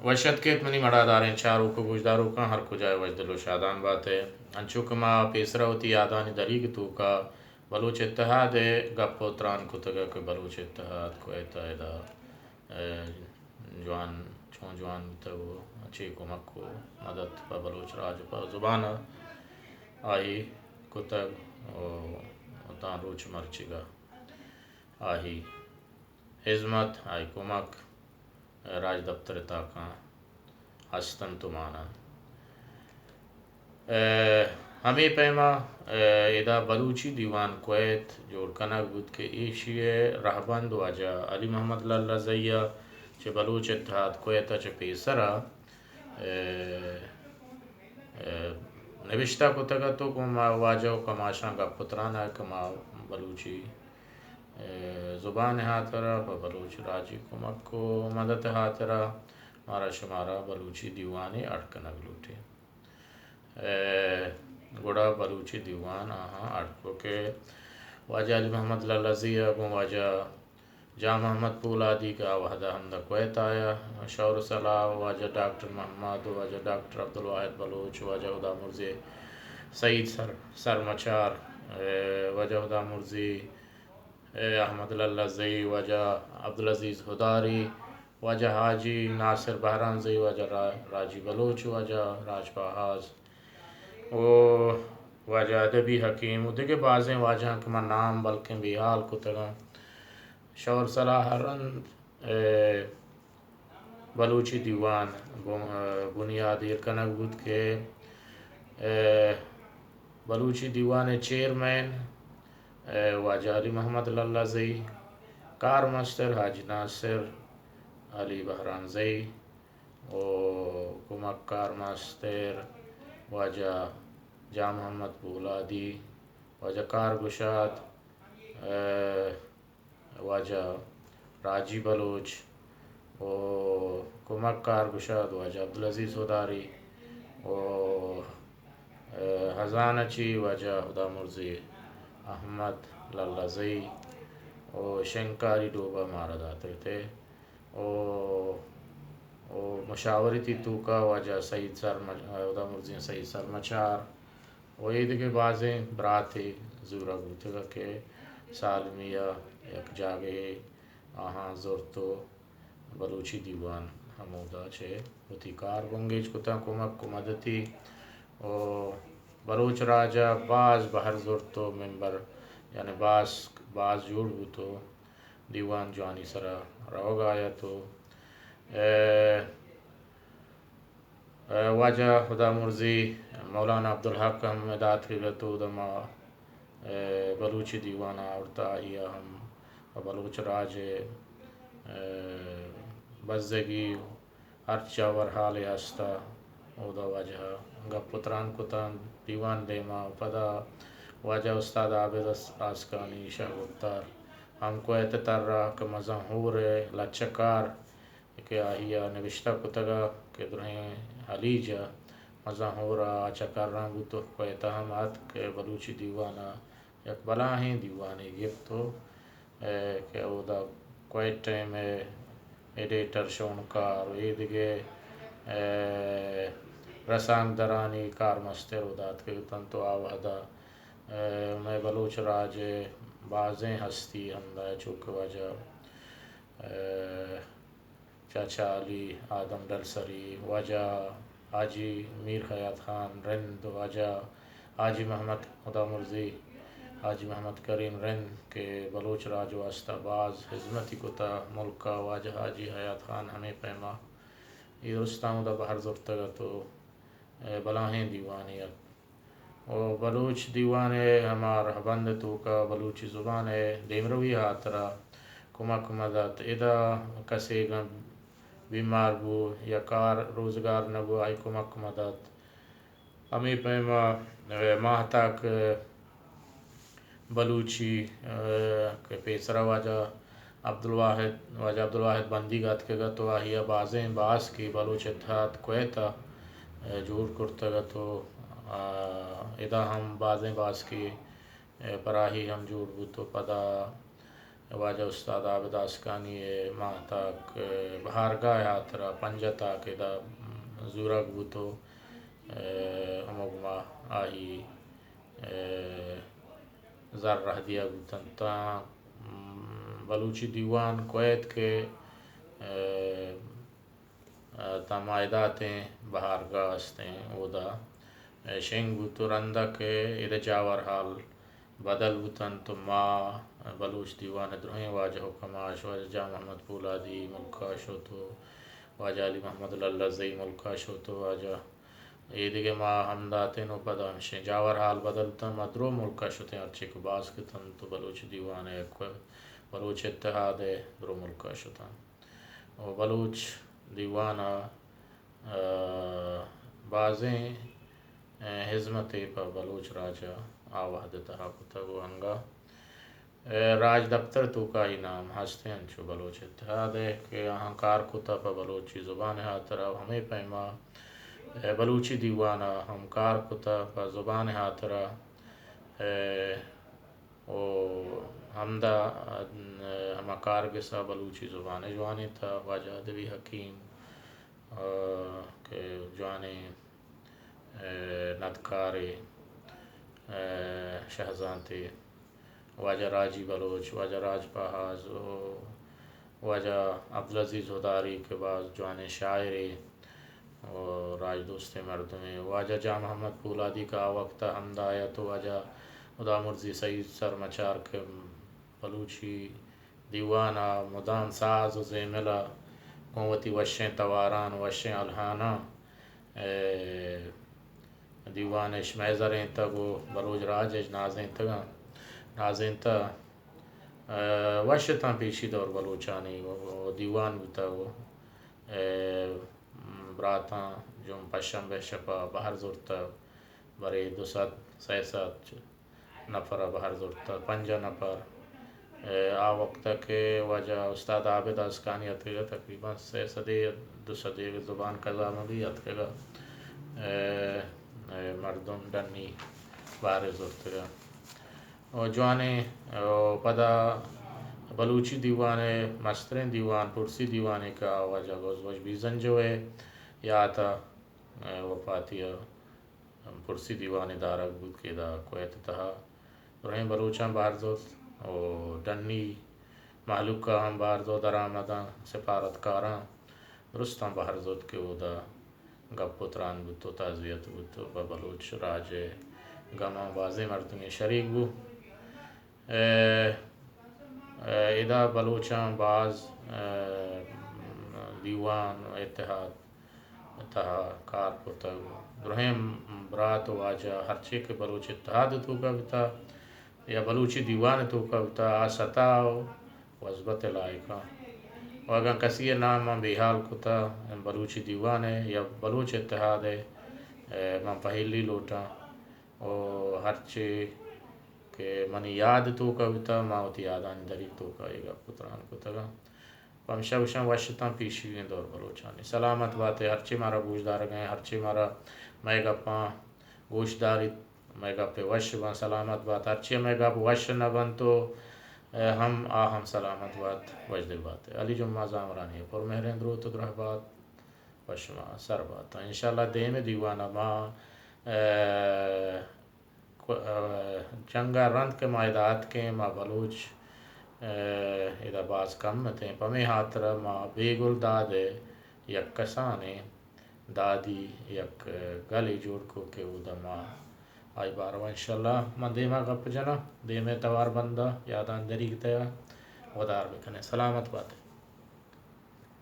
وش اتک ات منی مڑاداریں چاروک ءُ گوشداروکاں، ہر کجا ءَ وشدل ءُ شادان بات ئے۔ انچو کہ ما پیسرا وتی یادانی دریگ ءِ توکا بلوچ اتحاد ءِ گپ ءُ تران کتگ کہ بلوچ اتحاد کویت ءَ ادا، ءَ، جوان، چون جوان بوتگ ءُ چے کمک ءُ مدد پہ بلوچ راج ءُ پہ زبان ءَ آئی کتگ ءُ تاں روچ مرچیگ ءَ آئی ہزمت، آئی کمک راجدپتر ءِ تاکاں ہست انت ءُ مان انت۔ ءَ، ہمے پیما، ءَ، ادا بلوچی دیوان کویت جوڑ کنگ بوت کہ ایشی ءِ رہبند واجہ علی محمد للہ زئی ءَ چہ بلوچ اتحاد کویت ءَ چہ پیسرا، ءَ، ءَ، نبشتہ کتگ ات ءُ گوں ما واجہ ءُ کماشاں گپ ءُ تران ءَ کہ ما بلوچی ءَ، زبان ءِ ہاترا، پہ بلوچ راجی کمک ءُ مدد ءِ ہاترا مارا شمارا بلوچی دیوانے اڈ کنگ لوٹیں۔ ءَ، گڑا بلوچی دیوان آہاں اڈ کت کہ واجہ علی محمد للہ زئی ءَ گوں واجہ جام محمد پولادی کہ آ وہدا ہمدا کویت آیا، شور ءُ صلاح واجہ ڈاکٹر محمد ءُ واجہ ڈاکٹر عبدالواحد بلوچ، واجہ ہدامرزی سعید سر-، سرمچار، ءَ، واجہ ہدامرزی ءَ، احمد للہ زئی، واجہ عبدالعزیز ہداری، واجہ حاجی ناصر بہرام زئی، واجہ را-، راجی بلوچ، واجہ راج پاہاز ءُ واجہ ادبی حکیم ءُ دگہ بازیں واجہاں کہ من نام بلکیں بے ہال کتگاں۔ شور صلاح ءَ رند، ءَ، بلوچی دیوان بن-، ءَ، بنیاد ایر کنگ بوت کہ، ءَ، بلوچی دیوان ءِ چیئرمین، ءَ، واجہ علی محمد للہ زئی، کارمستر حاجی ناصر علی بہرام زئی ءُ کمک کارمستر واجہ جام محمد پولادی، واجہ کارگشاد، ءَ، واجہ راجی بلوچ ءُ کمک کارگشاد واجہ عبدالعزیز ہداری ءُ، ءَ، ہزانہ چی واجہ ہدامرزی احمد للہ زئی ءُ شنگکاری ڈوبہ مارا داتگ ات ءُ، ءُ مشاورتی توکا واجہ سعید سرمچ-، ہدامرزی سعید سرمچار ءُ اے دگہ بازیں براتے زورگ بوتگ کہ سالمی ءَ یک جاگہے آہاں زرت ءُ بلوچی دیوان ہمودا چہ وتی کار بنگیج کتاں، کمک ءُ مدتی ءُ بلوچ راج ءَ باز بہر زرت ءُ ممبر یعنی باز، باز جوڑ بوت ءُ دیوان جوانی سرا روگا ات ءُ، ءَ، ءَ، واجہ ہدامرزی مولانا عبدالحق ہم ادا اتکگ ات ءُ دما، ءَ، بلوچی دیوان ءَ آورت، آئی ءَ ہم پہ بلوچ راج ءِ، ءَ، بزگی ہرچ جاور حالے ہست ءَ اودا واجہ ءَ گپ ءُ تران کتاں، دیوان دیما ءُ پدا واجہ استاد عابد آس-، آسکانی شاگفتار ہم کویت ءِ ترا کہ مزن ہور ءِ لچہ کار کہ آئی ءَ نبشتہ کتگ ءَ کہ درہیں ہلیج ءَ مزن ہور ءَ آ چکراں بوت ءُ کویت ءَ ہم اتک کہ بلوچی دیوان ءَ یک بلاہیں دیوانے گپت ءُ، ءَ، کہ اودا کویت ٹائم ءِ ایڈیٹر، شونکار ءُ اے دگہ، ءَ، رسانکدرانی کارمستر اودا اتکگ اتنت ءُ آ وہدا، ءَ، مئے بلوچ راج ءِ بازیں ہستی ہمدا چوکہ واجہ، ءَ، چاچا علی آدم ڈلسری، واجہ حاجی میر حیات خان رند، واجہ حاجی محمد ہدامرزی، حاجی محمد کریم رند کہ بلوچ راج واسطہ باز ہزمتی کتہ ملک ءَ، واجہ حاجی حیات خان ہمے پیما اے درستاں اودا بہر زرتگ ات ءُ، ءَ، بلاہیں دیوانے ات۔ ءُ بلوچ دیوان ءِ ہما رہبند ءِ توکا بلوچی زبان ءِ دیمروی ءِ ہاترا کمک مدد، ادا کسے گم بیمار بو یا کار روزگار نہ بو، آئی کمک مدد۔ ہمے پیما، ءَ، ماہتاک، ءَ، بلوچی، ءَ، کہ پیسرا واجہ عبدالواحد، واجہ عبدالواحد بندیگ اتکگ ات ءُ آئی ءَ بازیں باسکے بلوچ اتحاد کویت ءَ، ءَ، جوڑ کرتگ ات ءُ، ءَ، ادا ہم بازیں باسکے، ءَ، پراہی ہم جوڑ بوت ءُ پدا، واجہ استاد عابد آسکانی ءِ ماہ تاک، ءَ، بہارگاہ ءِ ہاترا پنجاہ تاک ادا، م، زورگ بوت و، ءَ، ہمک ماہ آئی، ءَ، زر رہ دیگ بوتنت تاں، م، بلوچی دیوان کویت کہ، ءَ، ءَ، تاں ما ادا اتیں، بہارگاہ استیں، اودا، ءَ، شنگ بوت و رندا کہ ادا جاور حال بدل بوتنت و ما، ءَ، بلوچ دیوان ءِ درہیں واجہ حکماش، واجہ جان محمد پولادی ملکا شت و واجہ علی محمد للزئی ملکا شت و واجہ اے دگہ ما ہمدا اتیں و پدا ہمشیں جاور حال بدل بوتنت، ما درو ملکا شتیں، ہرچی کہ باز کتنت و بلوچ دیوان ءِ یک بلوچ اتحاد ءِ درو ملکا شتاں۔ و بلوچ دیوان ءَ، ءَ، بازیں، ءَ، ہزمتے پہ بلوچ راج ءَ آ وہد ءِ تہا کتگ و انگہ، ءَ، راجدپتر توکا اے نام ہستیں انچو بلوچ اتحاد ءِ کہ آہاں کار کتہ پہ بلوچی زبان ءِ ہاترا و ہمے پیما، ءَ، بلوچی دیوان ءَ ہم کار کتہ پہ زبان ءِ ہاترا، ءَ، و ہمدا، ءَ، ہما کارگس ءَ بلوچی زبان ءَ جوانینتہ، واجہ ادبی حکیم، ءَ، کہ جوانیں، ءَ، ندکارے، ءَ، شہزانتے، واجہ راجی بلوچ، واجہ راج پہاز و واجہ عبدالعزیز ہداری کہ باز جوانیں شاعرے و راجدوستیں مردمے، واجہ جان محمد پولادی کہ آ وقت ءَ ہمدا ات و واجہ ہدامرزی سعید سرمچار کہ بلوچی دیوان ءَ مدام ساز و زیمل ءَ گوں وتی وشیں تواران، وشیں الہاناں، ءَ، دیوان اش مئے زرینتگ و بلوچ راج اش نازینتگاں، نازینتہ، ءَ، وش اتاں پیشی دور بلوچانی و، و دیوان بوتگ و، ءَ، براتاں جون پشنبہ شپا بہر زرتہ، برے دو سد، سئے سد نفر ءَ بہر زرتہ، پنجاہ نفر۔ ءَ، آ وقت ءَ کہ واجہ استاد عابد آسکانی اتکگ ءَ، تقریباً سئے سدے، دو سدے زبان قضا مہ بی اتکگ ءَ، ءَ، ءَ، مردم ڈنی بہر زرتگ ءَ۔ و جوانیں، و پدا بلوچی دیوان ءِ مستریں دیوان، پرسی دیوانے کہ آ واجہ غوث بخش بیزنجو ءِ یات ءَ، ءَ، وفاتی ءَ پرسی دیوانے دارگ بوت کہ ادا کویت ءِ تہا درہیں بلوچاں بہر زرت و ڈنی مہلوک ءَ ہم بہر زرت، درآمداں، سفارتکاراں درستاں بہر زرت کہ اودا گپ و تران بوت و تعزیت بوت و پہ بلوچ راج ءِ گماں بازیں مردمے شریک بوت۔ ءَ، ءَ، ادا بلوچاں باز، ءَ، دیوان ءُ اتحاد ءِ تہا کار کتگ۔ درہیں برات ءُ واجہ ہرچے کہ بلوچ اتحاد ءِ توکا بوتا یا بلوچی دیوان ءِ توکا بوتا، آ ستا ءُ وزبت ءِ لائکاں۔ ءُ اگاں کسی ءِ نام من بیحال کتا بلوچی دیوان ءِ یا بلوچ اتحاد ءِ، ءَ، من پہلی لوٹاں۔ ءُ ہرچے کہ منی یاد ءِ توکا بوتا، ما وتی یادانی دریگ ءِ توکا اے گپ ءُ تران کتگاں۔ پمشا گوشاں وش اتاں پیشیگیں دور بلوچانی۔ سلامت بات ئے، ہرچے مارا گوش دارگ ءَ ایں، ہرچے مارا مئے گپاں گوش داریت، مئے گپ ءَ وش باں، سلامت بات۔ ہرچے مئے گپ وش نہ بنت تو، ءَ، ہم آ ہم سلامت بات، وشدل بات ئے۔ علی جمعہ زامرانی ءِ پر مہریں دروت ءُ درہبات، پہ شما سر بات۔ انشاءاللہ دیم ءِ دیوان ءَ ما، ءَ، کو-، ءَ، جنگ ءَ رند کہ ما ادا اتکیں، ما بلوچ، ءَ، ادا باز کم اتیں۔ پمے ہاترا ما بیگل داد ءِ یک کسانیں دادی یک گلے جوڑ کو کہ اودا ما آئی باروا انشاءاللہ من دیما گپ جناں، دیم ءِ توار بندا یادان دریگ ءِ تہا ودار بکنیں۔ سلامت بات ئے۔